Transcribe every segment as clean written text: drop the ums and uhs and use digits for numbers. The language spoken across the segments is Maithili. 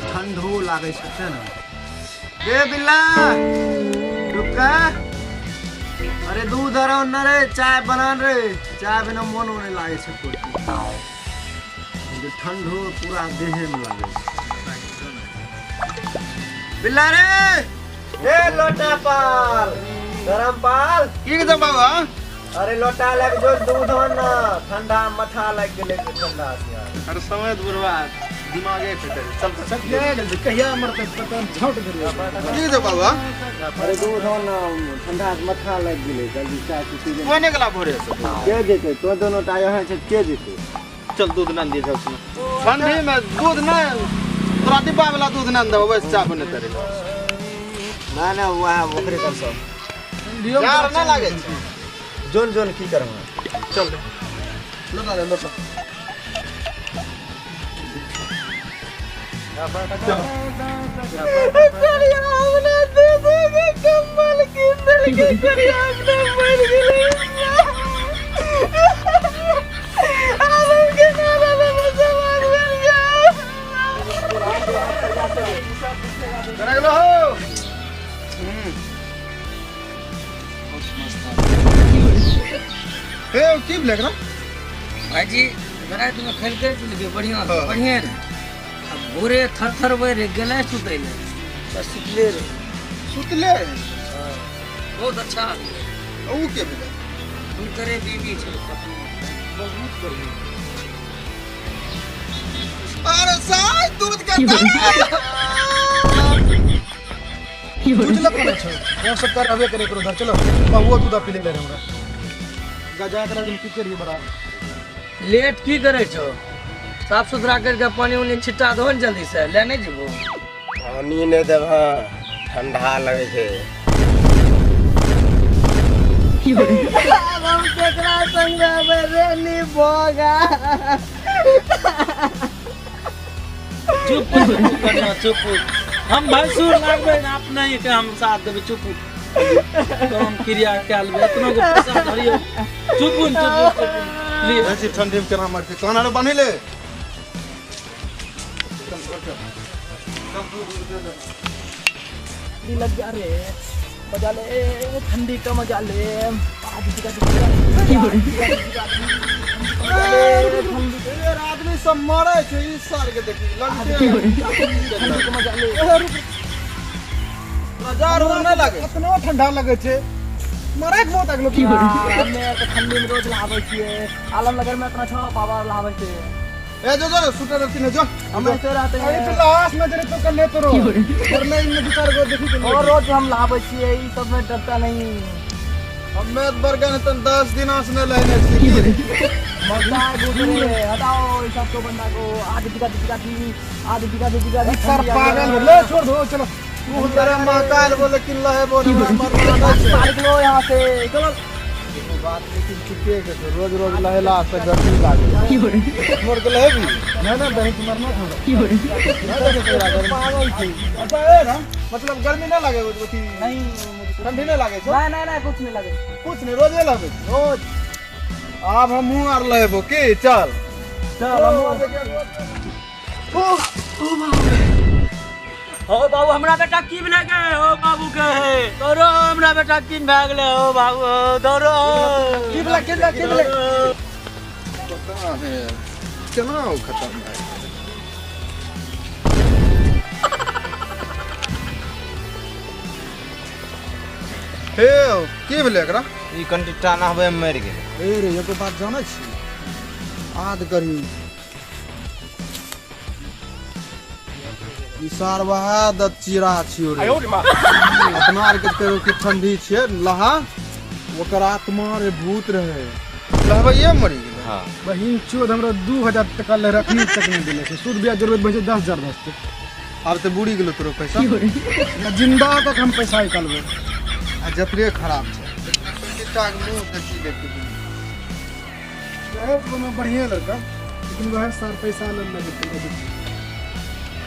ठंडो लागै छै तें ने। रे बिल्ला रुका, अरे दूध आर न रे, चाय बनान रे, चाय बिना मोन नहीं लागै छै कोई। ठंडो पूरा देहे में लागै छै। बिल्ला रे, ए लोटा पाल, गरम पाल। की कहै बाबा? अरे लोटा लग जो दूध हो ना, ठंडा माथा लग गेलै ठंडा से यार। अरे समय बुढ़वा दिमागे फेटे चल चल। कहिया मरतै पता नहीं, झोंट देलियै। की कहै बाबा? अरे दूध हो ना, ठंडा से माथा लग गेलै, जल्दी चाय पी ले। कोने गेला भोरे से? के जेतै? तो दोनों टा यहाँ छै, के जेतै? चल दूध ना दिए जाओ। ठंडी में दूध ना, तोरा डिब्बा वाला दूध ना देबो, बस चाय बनेते रहे। ना ना, वहाँ ओकरे कर सब। यार ना लागे छै। जोन जोन की करब? चल लोटा दे लोटा। केना गेलो हो? हे की भेलै एकरा? भाईजी राति में खेलके पिलके बढ़िया से, बढ़िया रहे। आ भोरे थर थर बहि रहे, गेलै सुतै लए बस सुतले रहे। सुतले रहे? बहुत अच्छा आदमी। ऊ के भेलै? हुनकरे बीबी छै पत्नी। बहुत गर्मी। अरे साइ दूध के दूध लग कोने छौ और सब कर अबे करे करो उधर चलो बहुओ दूध पी ले रहे हमरा गजा के दिन पीते रहिए बड़ा। लेट की करे छौ? साफ सुथरा करके पानी उनी छिट्टा दहो ने जल्दी से, ले नहीं जेबो। पानी नहीं देबह, ठंडा लगे छै। हम केकरा संग रहबै रे नी भोगा? चुप करना, चुप। हम भैंसुर लागबै ने अपने ही के हम साथ देबै। चुप, काम क्रिया कए लेबै, एतना के पैसा धरियौ। चुप चुप चुप लिए। ऐसी ठंडी में केना मरतै? कान आर बान्हि ले। ठंडी लग गया रे, मजा ले ठंडी का मजा ले। आदमी सब मरे छै ई साल के देखी लगते ठंडी का मजा ले। हजार उर नहि लागे? इतना ठंडा लगे छै, मरे के मौत अगलो की। हमे तऽ ठंडी में रोज नहाबै छियै, आलमनगर में इतना छो बाबा नहाबै छै। ए जो जो सुटर रहती ने जो हम ऐसे रहते अरे हैं तो लाश में जरे तो कल्ले तो रो और नहीं इनमें दू चार गो देखी तो। और रोज हम नहाबै छियै, ई सब में डरता नहीं। हमे बरगन तन 10 दिन से नहि लेने छी की मरता है दूसरे। हटाओ इस सबको बंदा को। आज दिखा दिखा दी, आज दिखा दिखा दी। सर पागल भेलै, छोड़ दो चलो। तू तेरा महकाल बोले कि लहे बोले मरना नहि छै। निकलो यहाँ से, चलो। बात लेकिन ठीके के छै, रोज रोज लहेला से गर्मी लागे। मोर के लहेबी? नहीं नहीं बहन मरना थोड़ा। नहि देखे तोरा गर्मी। पागल छी। अच्छा ए ना मतलब गर्मी नहि लागे अथी? नहीं। ठंडी नहि लागे छै? नहीं नहीं नहीं, कुछ नहीं लगे। कुछ नहीं, रोजे लगे? रोज। आब हमहूँ आर लहेबो की? चल चल हम। हो बाबू, हमरा बेटा की भए गेलै? हो बाबू के दौड़ो, हमरा बेटा की भए गेलै? हो बाबू दौड़ो। की भेलै की भेलै की भेलै? पता नहीं केना ओ खतम भए गेलै। हे की भेलै एकरा? ई कनि टाना होबे मरि गेलै। ए रे, एगो बात जानै छी? आद गर्मी ई सारवा दत चीरा छियो रे। अपना आर के कहियो कि ठंडी छियै लहा, ओकर आत्मा रे भूत रहे, लहबैये मरि गेलै। हाँ बहिन चोद हमरा 2000 टका ले रखनी तक नहीं दिले छै, सूद ब्याज जरूरत बचे 10,000 बचते। आब तऽ बुड़ी गेलो तोरो पैसा। ना जिंदा तक हम पैसा निकालबै। आ जतरे खराब छै टिकटाक मुँह देखी देखी। रहे कोनो बढ़िया लड़का, लेकिन वह सार पैसा ले लगे।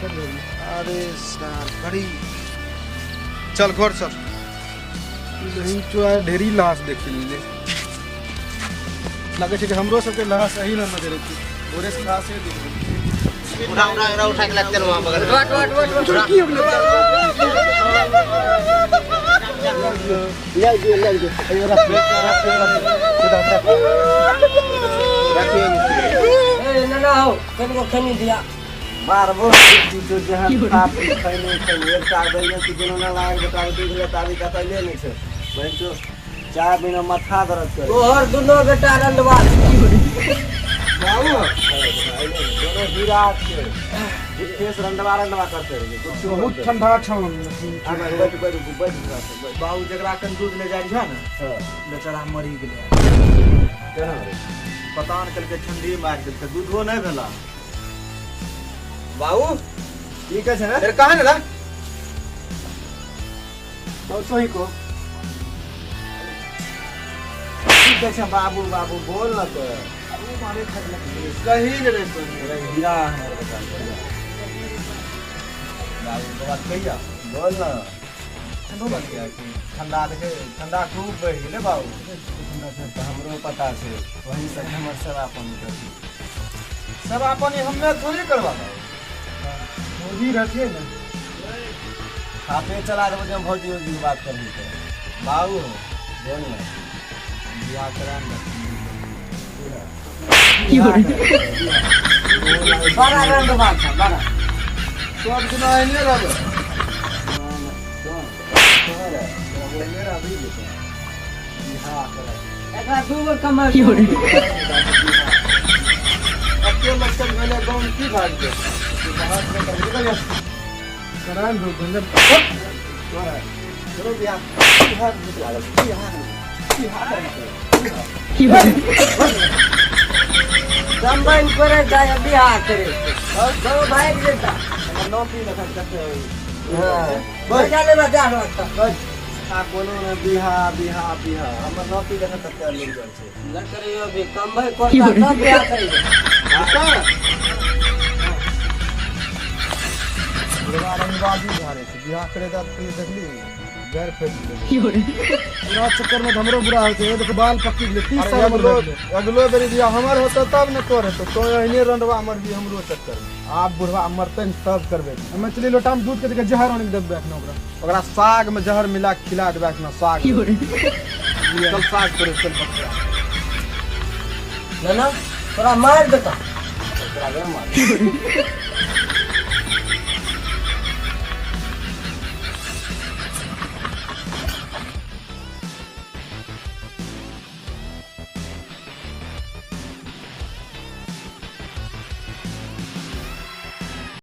अरे सार बड़ी चल घर चल। बहिन चो आइ ढेरी लाश देखी लेले, लगे छै कि हमरो सबके लाश एही ना नजर एतै। भोरे से लाशे देख। उठा उठा एकरा उठा के लगते वहां बगल में। की हो गेलै? ले जो ले जो अयो रख रख रख रख रखिए। ए नाना हो कनको खनी दिया मारबो तो जहां आप खैने खैने एक साग बैगन की दुनो ना लाग बेटा दूध ले ताली का ले नहीं छे बहन चो चाय बिना माथा दर्द करे। तोहर दुनो बेटा रंडवा बाबू दोनों हीरा छे फेस रंडवा रंडवा करते रहे कुछ बहुत ठंडा छौ। बैठ बैठ बैठ बैठ। बाबू जकरा कन दूध ले जाइ छै ने बेचारा मरी गेलै। केना रे? पता न कलके ठंडी मारि देलकै, दूधो नहि भेला। बाबू ठीक है ने? अरे कहाँ गेला? तो सही को ठीक है बाबू बाबू बोल न तो कही ने रे तू। हीरा हमर बेटा बाबू तो बात कहिया बोल न। ठंडा देखे ठंडा खूब बढ़ि गेलै बाबू। तो हमरो पता छै वही से हमर सेवा पानी कर सेवा पानी हमे थोड़ी करवा। भौजी रहतियै ने हाथे चला देबो जब भौजी उजी बात करबी तो। बाबू बोल न बियाह करा ने। बड़ा रंडवा छ बड़ा। सब दिना एहने रहबै। एकरा दूगो कमर अते लक्षण भेलै गाँव की भाग गेल। करान दो गंजब। चलो बियाह बिहार बिहार बिहार कंबाइन करे जाय बियाह करे और दो भाग जेता। नौकरी रखा कते हां बजा ले बजा रहता बस आ बोलो ने बिहा बिहा बिहा हमर नौकरी रखा कते मिल जाइ छै। न करियो भी कंबाइन करता तब बियाह करियो। बुढ़वा रंगबाजी झाड़े छै बियाह करे दा देखली गैर फेंक देलकै। पूरा चक्कर में हमरो बुरा होइ छै। देखो बाल पक्की गेलै 30 अरे साल उम्र अगलो भए गेलै। अगलो बेरी बियाह हमर होतौ तब ने तोर हेतौ। तो एहने रंडवा मरबी हमरो चक्कर में। आब बुढ़वा मरतै ने तब करबै। हमे चली लोटा में दूध के जगह जहर आनि के देबै एखन ओकरा। ओकरा साग में जहर मिला के खिला देबै एखन साग। चल साग तोड़े चल बच्चा। नाना तोरा मार देता। तोरा मार।